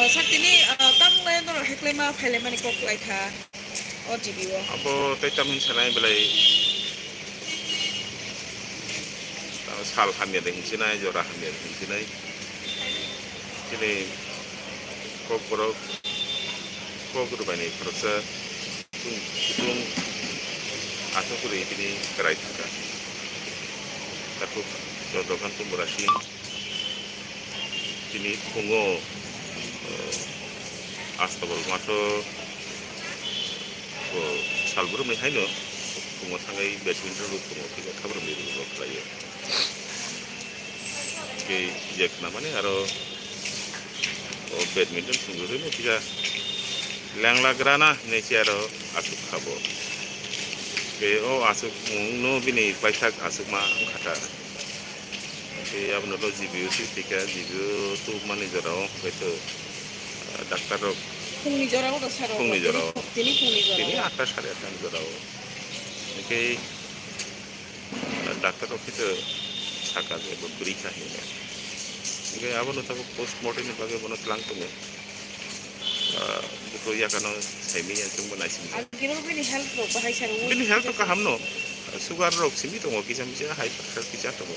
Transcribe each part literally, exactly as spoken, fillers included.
Saktini, ah, tamo lai norok heklai ma phailai mani kok lai kha o G B o. Abo tei tamo hin sanai belai, ah, sal hamya de hinsinai, jora hamya de hinsinai. Chini kok borok kok rwbaini khoroksa kutung, kutung aswk kwrwi tini kwrai thangkha. Takhuk Chandrakanta Murasing tini phungo, eh, Astabal matho, o, salbrumni haino phungo thangwi badminton bo phungo kisa khabrumni rwgo khlaio. Tei je khna mani aro o badminton swngjagwi no kisa lengla grana hinwi se aro aswk kha bo. Tei o aswk wngno bini paithak aswkma wngkha ta. Tei abono to G B o se thwikha, G B o tubumani jorao hwnkhe to, ah, daktar rok phungni jorao to saro, phungni jorao. Tini phungni jorao. Tini atta sare atta ni jorao. Hwnkhe Doctor rok khe saka je bo bwrwi kha hinwi. Hingke abono tabuk post mortem ni bagwi bono tlang tongo. Ah, bukhuk yakano saimanya chwngbo naisingkha. Agini bini health rok bahai saro. Bini health rok kaham no. Sugar rok simi tongo kisa misa, high pressure kisa tongo.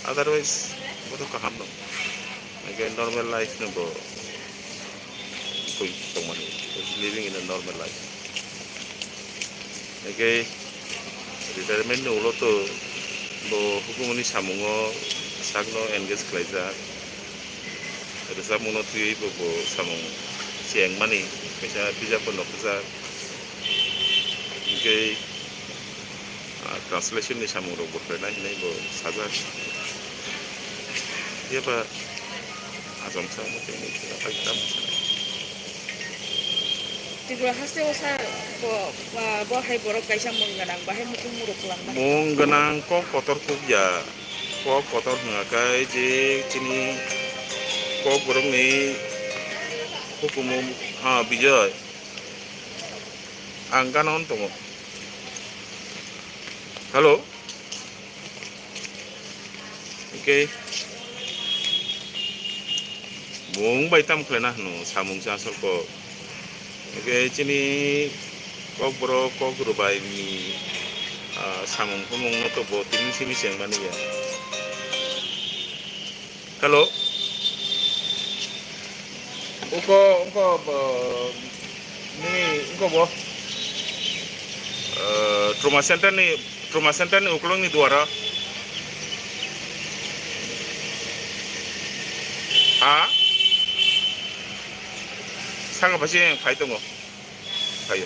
Otherwise bono kaham no. Hingke normal life no bo tongmani. Living in a normal life. Hingke retirement ni ulo to bo hukumuni samungo sakno engage khlaijak. Rwchapmungno twiwi bo, bo samung chengmani kaisa bijapbo nokjak. Hingke, ah, translation ni samung rok bo khlainai hinwi bo sajak. Phiya ba Achomsa omo tei nini phai tamo sanai. Tripura haste o sa bo, ah, bo hai borok kaisa mung gwnang, bahai mukhung muruk kwlangmani. Mung gwnang kok kotor kukya, kok kotor hwnga khe je chini kok borokni hukumu, ah, Bijoy. Ang gana on tongo. Hello. Okay. Mung bai tam khlai na hwno samung cha asol kok. Okay, chini kok borok kok rwbai ni, ah, samung phumung no to bo tini simi cheng mani ya. Hello. Uko, uko, bo, nini, uko bo. Eh, trauma center ni, trauma center ni ukulung ni duara. Ha? Saka basi phai tongo. Phaio.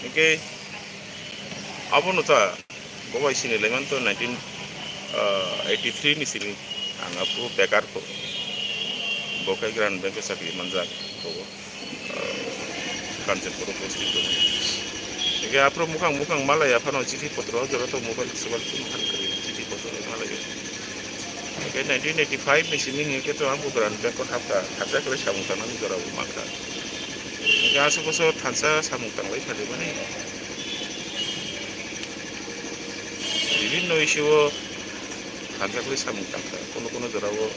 Hingke abono ta bo bai sini laiman to nineteen eighty three ni simi ang aphuru bekar kho. Bo khe Grand Bank o chakri manjak bo, ah, Kanchanpur o posting kho. Hingke aphuru mukhang mukhang malai aphano chithi potro jora to mobile sobal tun phan kari chithi potro malai. Hingke nineteen eighty five ni simi hingke to ang bo Grand Bank o hapkha, hapjak khe samung tangnani jora bo mankha. Hingke aswk bosor thansa samung tanglai salimani. Bibinno issue o thansa kwrwi samung tangkha. Kono kono jorao,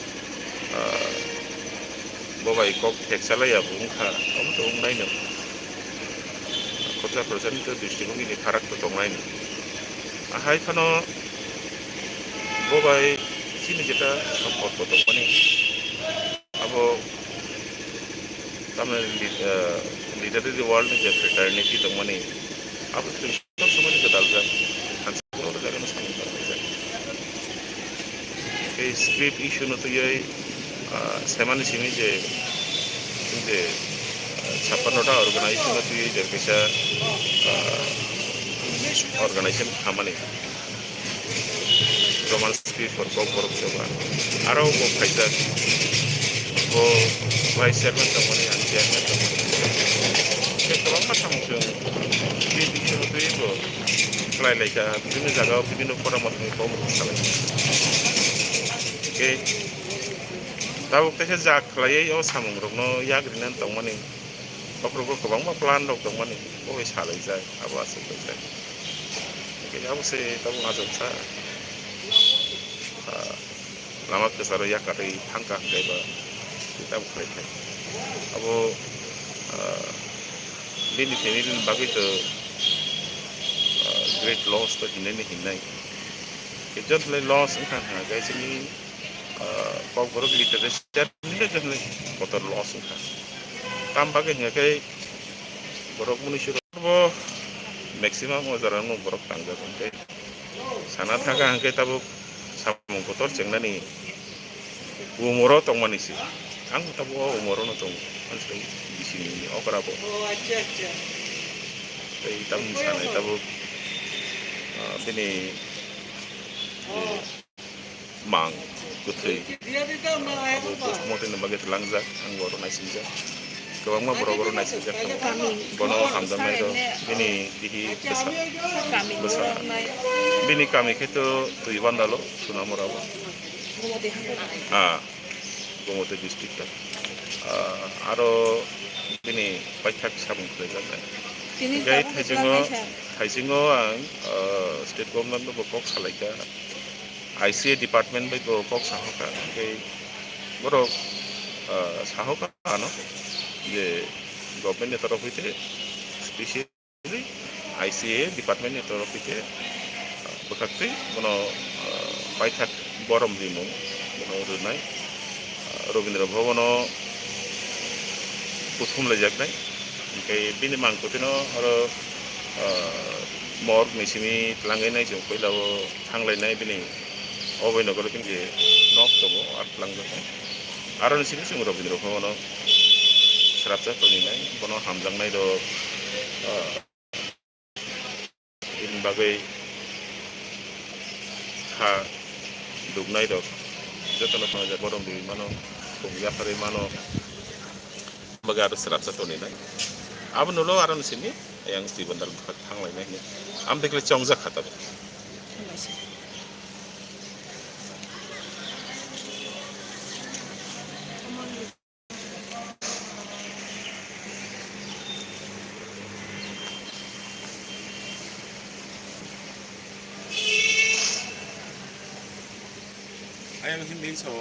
ah, bo bai kok theksa laiya bo wngkha. Omo to wngnaino. Khoroksa khoroksani to dristigogini pharak to tongnaino. Ahai phano bo bai chini jeta somporko tongmani. Abo tamni li-, eh, literary world ni je fraternity tongmani, abo twi sob somoi ni gwdal jak, thansa jaga no samung tanglaijak. Tei script issue no twiwi, ah, semani simi je, je, ah, chappanno ta organization no twiwi je kaisa, ah, organization khamani. Roman script for Kokborok Sabha. Aro bo phaijak. Bo vice chairman tongmani, ang chairman tongmani. Tei kwbangma samung chwng tei bisingo twiwi bo khlai laikha. Bibinno jagao bibinno poramorsoni kokborok salai. Tei tabuk teisa jak khlaiwi o samungrokno yak rinani tongmani. Bokhorok kwbangma plan rok tongmani. Bo bai salaijak. Abo aswk bai jak. Hingke abo se tabuk achomsa, ah, lama kwcharo yakarwi thangkha hwnkhe ba Tam khlai khlai. Abo, ah, bini family ni bagwi to, ah, great loss to hinwi ni hinnai. Khe jotoni loss wngkha hwnka khe chini, ah, Kokborok literature ni jotoni kotor loss wngkha. Tam bagwi hwnka khe borok mwnwi suro bo maximum o jora no borok tangjak hwnkhe. Sana thangkha hwnkhe tabuk samung kotor chengnani umoro tongmani se. Ang tabuk o umoro no tongo. Ang sai bisingni okra bo. Oh, acha, acha. Tei tamni sanai tabuk, ah, bini, eh, mang kwthwi. Abo postmortem ni bagwi tlangjak, ang bo oro naisingjak. Kwbangma borok oro naisingjak tongo. Bono hamjaknai rok bini bihi bwsa, bwsa. Bini kami khe to Twibandalo, Sonamura bo. Ah, Gumoti district o. Ah, aro bini paithak samung khlaijak. Tini Hingke tabuk Thaisingo, kwbangma sa. Thaisingo ang, ah, state government no bo kok salaikha. I C A department bai bo kok sahokha, tei borok, ah, sahokha ano je government ni torof hoite specially I C A department ni torof hoite, ah, bwkhaktwi bono, ah, paithak borom rimung bono rwnai, ah, Rabindra Bhavan o kuthum laijaknai, hingke bini mangkwthwino oro, ah, morgue ni simi tlangwi nai chwng puila o. Thanglainai bini obai nokoro bini je nok tongo, a twlang jaknai. Aroni simi chwng Rabindra Bhavan o srapsa tongwi nai, bono hamjaknai rok, ah, bini bagwi kha duknai rok jotono khwnajak, borom riwi mano, khum yapharwi mano. Bagwi aro srapsa tongwi nai. Abo nulo aroni simi yang Twibandal bwkhak thanglainai hinwi. Am dekle chongjak kha tabuk. Ayang hindi so.